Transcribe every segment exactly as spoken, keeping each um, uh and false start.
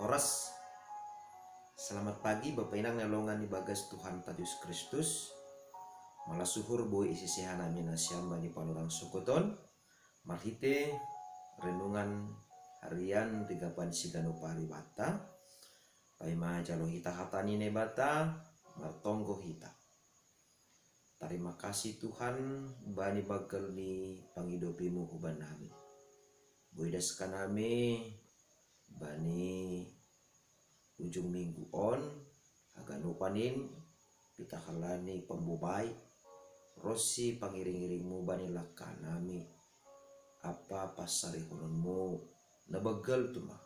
Horas. Selamat pagi Bapa Inang na longan ibagas Tuhanta Jesus Kristus. Malas uhur boi isise hanami nasiam bani panorang sogoton marhite renungan harian rigapan siganup ari banta. Paima jalo hita hata ni Naibata, martonggo hita. Tarima kasih Tuhan bani banggal ni pangidopimu hubannami. Boi das hanami bani ujung minggu on, haganupan in, pitah halani pambobai ronsi pangiring-iringmu bani langkanami, ampa pansarihononmu na banggal tumang.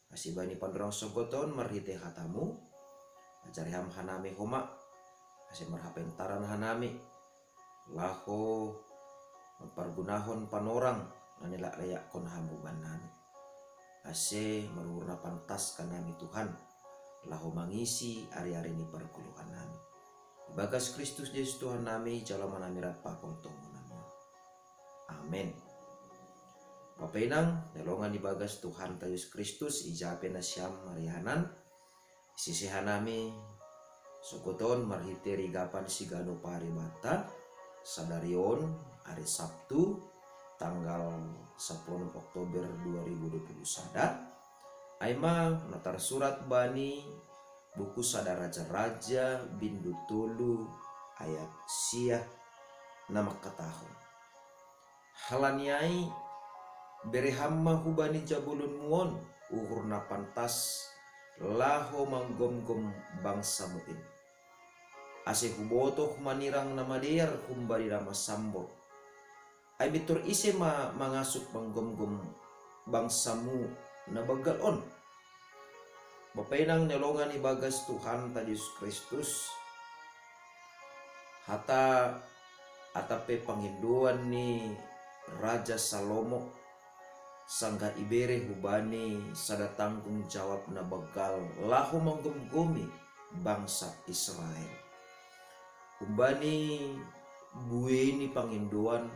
Ase bani panorang sogoton marhite hatamu, ajari ham hanami homa, ase marhapentaran hanami, laho mampargunahon panorang na nilak-layakkon ham hubannami. Ase maruhur na pantas hanami Tuhan, laho mangisi ari-ari ni pargoluhannami. Ibagas Kristus Jesus Tuhannami, jalo ma hanami rap pakon tonggonami. Amen. Bapa Inang na longan ibagas Tuhanta Jesus Kristus, ija pe nasiam marianan, isise hanami sogoton marhite rigapan siganup ari banta, sadari on ari Sabtu tanggal sampulu Oktober dua ribu dua puluh sada, aima na tarsurat bani buku Sada Raja-raja bindu tolu ayat sia na mangkatahon: Halani ai, bere ham ma hubani jabolonmu on uhur na pantas laho manggomgom bangsamu in, ase hubotoh manirang na madear humbani na masambor. Ai mintor ise ma mangasup manggomgom bangsamu na banggal on? Bapa Inang na longan ibagas Tuhanta Jesus Kristus, hata atap pe pangindoan ni Raja Salomo, sanggah ibere hubani sada tanggung jawab na banggal laho manggomgomi bangsa Israel. Humbani buei ni pangindoan,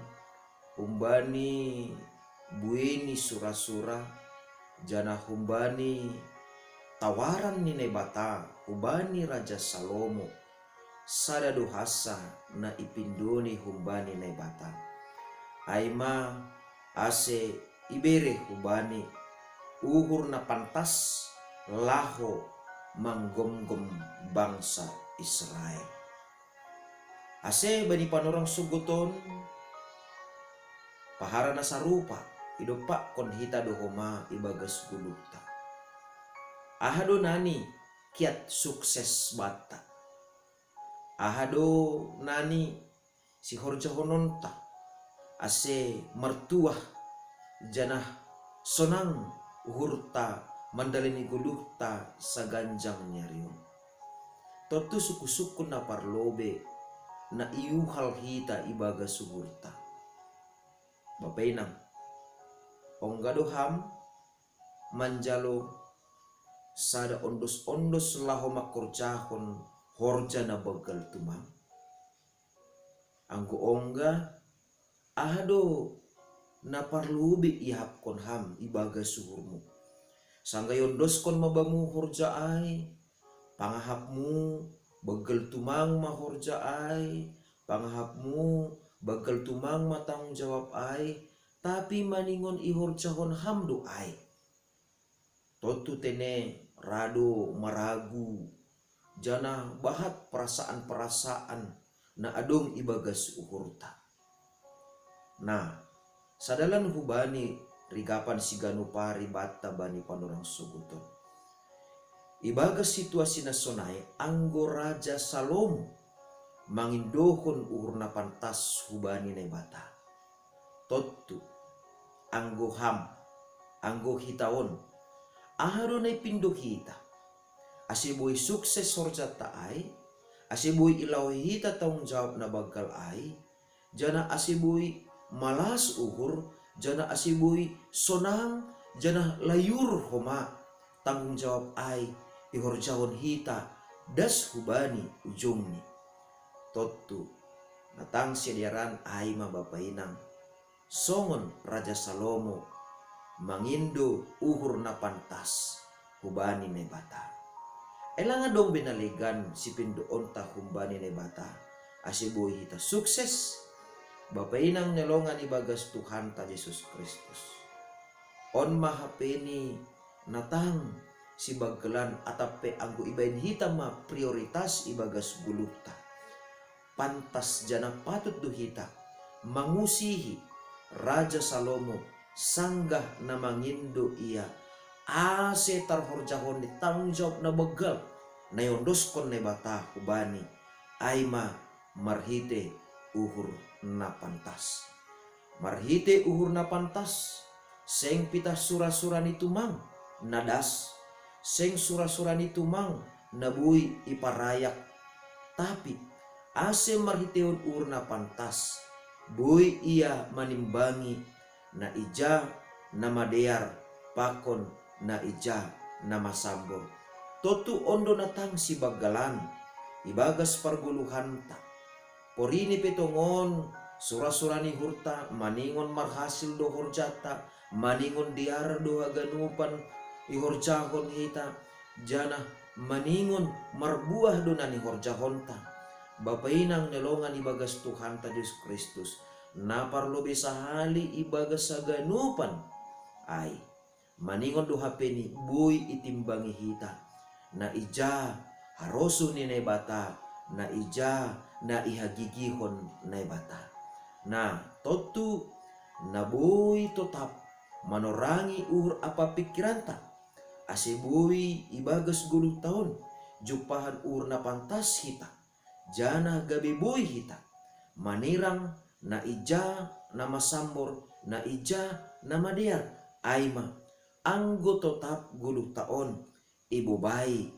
humbani buei ni sura-sura, janah humbani tawaran ni Naibata hubani Raja Salomo, sada do hansa na ipindoni humbani Naibata. Ai ma ase ibere hubani uhur na pantas laho manggomgom bangsa Israel. Ase bani panorang sogoton, pahara na sarupa idompakkon hita do homa ibagas goluhta. Aha do nani kiat sukses banta? Aha do nani sihorjahononta ase martuah janah sonang uhurta mandalani goluhta saganjang ni ari on? Tontu sungkun-sungkun na parlobei na iuhal hita ibagas uhurta. Bapa Inang, ongga do ham manjalo sada ondos-ondos laho mangkorjahon horja na banggal tumang? Anggo ongga, aha do na parlobei iahapkon ham ibagas uhurmu? Sanggah iondoskon ma bamu horja ai, pangahapmu banggal tumang ma horja ai, pangahapmu banggal tumang ma tanggung jawab ai, tapi maningon ihorjahon ham do ai. Tontu tene ra do maragu, janah bahat perasaan-perasaan na adong ibagas uhurta. Nah, sadalan hubani rigapan siganup ari banta bani panorang sogoton. Ibagas situasi na sonai, anggo Raja Salomo mangindohon uhur na pantas hubani Naibata. Tontu, anggo ham, anggo hita on, aha do na ipindo hita, ase boi sukses horjanta ai, ase boi ilaho hita tanggung jawab na banggal ai, janah ase boi malas uhur, janah ase boi sonang, janah layur homa tanggung jawab ai ihorjahon hita das hubani ujungni? Tontu, na tang sidearan ai ma Bapa Inang, songon Raja Salomo mangindo uhur na pantas hubani Naibata. Elanga dong be na legan sipindoonta humbani Naibata, ase boi hita sukses, bapa inang ni longan ibagas Tuhanta Jesus Kristus. On ma hapeni natang sibangkelan atap pe anggo ibaen hita ma prioritas ibagas goluhta. Pantas janah patut do hita mangusihi Raja Salomo sanggah na mangindo ia, ase tarhorjahon ni tanggung jawab na banggal na iondoskon Naibata hubani, ai ma marhite uhur na pantas. Marhite uhur na pantas, seng pitah sura-sura ni tumang na das, seng sura-sura ni tumang na boi iparayak, tapi ase marhitehon uhur na pantas, boi ia manimbangi na ija na madear pakon na ija na masambor. Tontu on do natang sibanggalan ibagas pargoluhanta. Porini pe tongon sura-sura ni uhurta maningon marhasil do horjanta, maningon dear do haganupan ihorjahon hita, janah maningon marbuah do na nihorjahonta. Bapa inang ni longan ibagas Tuhanta Jesus Kristus, na parlobei sahali ibagas haganupan, ai maningon do hapeni boi itimbangi hita na ija harosuh ni Naibata, na ija na ihagigihon Naibata. Na tontu na boi totap manorangi uhur ampa pingkiranta, ase boi ibagas goluhta on jumpahan uhur na pantas hita, janah gabe boi hita manirang na ija na masambor, na ija na madear, ai ma anggo totap goluhta on ibobai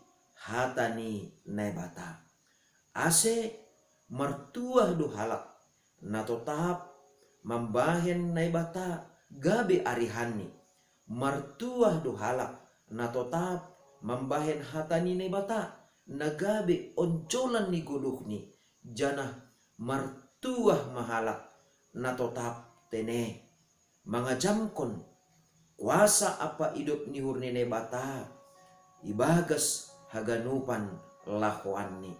hata ni Naibata. Ase martuah do halak na totap mambahen Naibata gabe arihanni, martuah do halak na totap mambahen hata ni Naibata na gabe onjolan ni goluhni, janah martuah ma halak na totap tene mangajamkon kuasa ampa idop ni uhur ni Naibata ibagas haganupan lahoanni.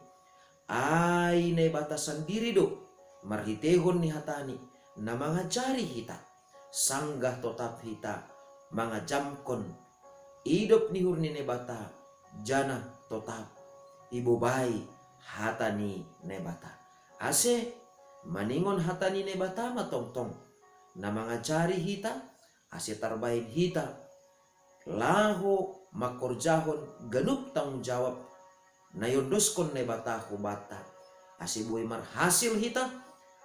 Ai Naibata sandiri do marhiteihon ni hataNi na mangajari hita, sanggah totap hita mangajamkon idop ni uhur ni Naibata, janah totap ibobai hata ni Naibata. Ase maningon hata ni Naibata ma tongtong na mangajari hita, ase tarbahen hita laho mangkorjahon ganup tanggung jawab na iondoskon Naibata hubanta, ase boi marhasil hita,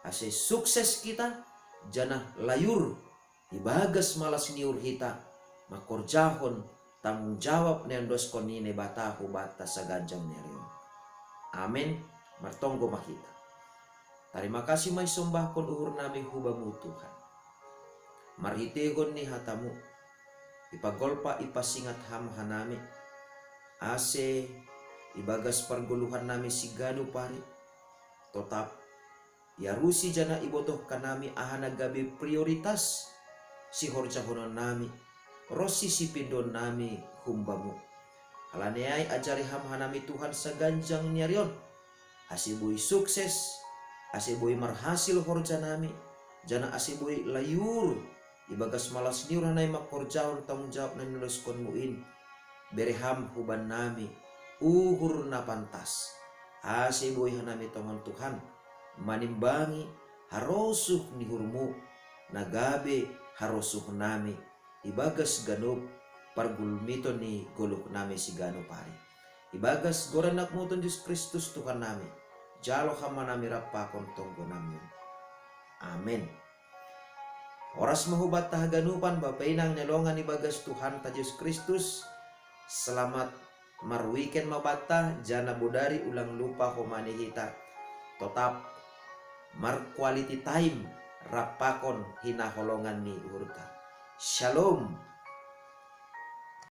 ase sukses hita, janah layur ibagas malas ni uhur hita mangkorjahon tanggung jawab na iondoskon ni Naibata hubanta saganjang ni ari on. Amen. Martonggo ma hita. Tarima kasih ma isombahkon uhur nami hu Bamu, Tuhan. Marhitehon ni hataMu, ipagolpa ipasingat Ham hanami, ase ibagas pargoluhan nami siganup ari, totap iarusi janah ibotohkan nami aha na gabe prioritas sihorjahonon nami ronsi sipindoon nami hum Bamu. Halani ai ajari Ham hanami, Tuhan, saganjang ni ari on, ase boi sukses, ase boi marhasil horja nami, janah ase boi layur ibagas malas ni uhur hanami mangkorjahon tanggung jawab na niloskonMu in. Bere Ham hubannami uhur na pantas, ase boi hanami tongon, Tuhan, manimbangi harosuh ni uhurMu na gabe harosuh nami ibagas ganup pargulmiton ni goluh nami siganup ari. Ibagas goran AnakMu Tuhan Jesus Kristus, Tuhan nami, jalo Ham hanami rap pakon tonggo nami on. Amen. Horas ma hubanta haganupan, Bapa inang ni longan ibagas Tuhanta Jesus Kristus. Selamat marweekend ma banta, janah bodari ulang lupa homani hita totap marquality time rap pakon hinaholongan ni uhurta. Shalom.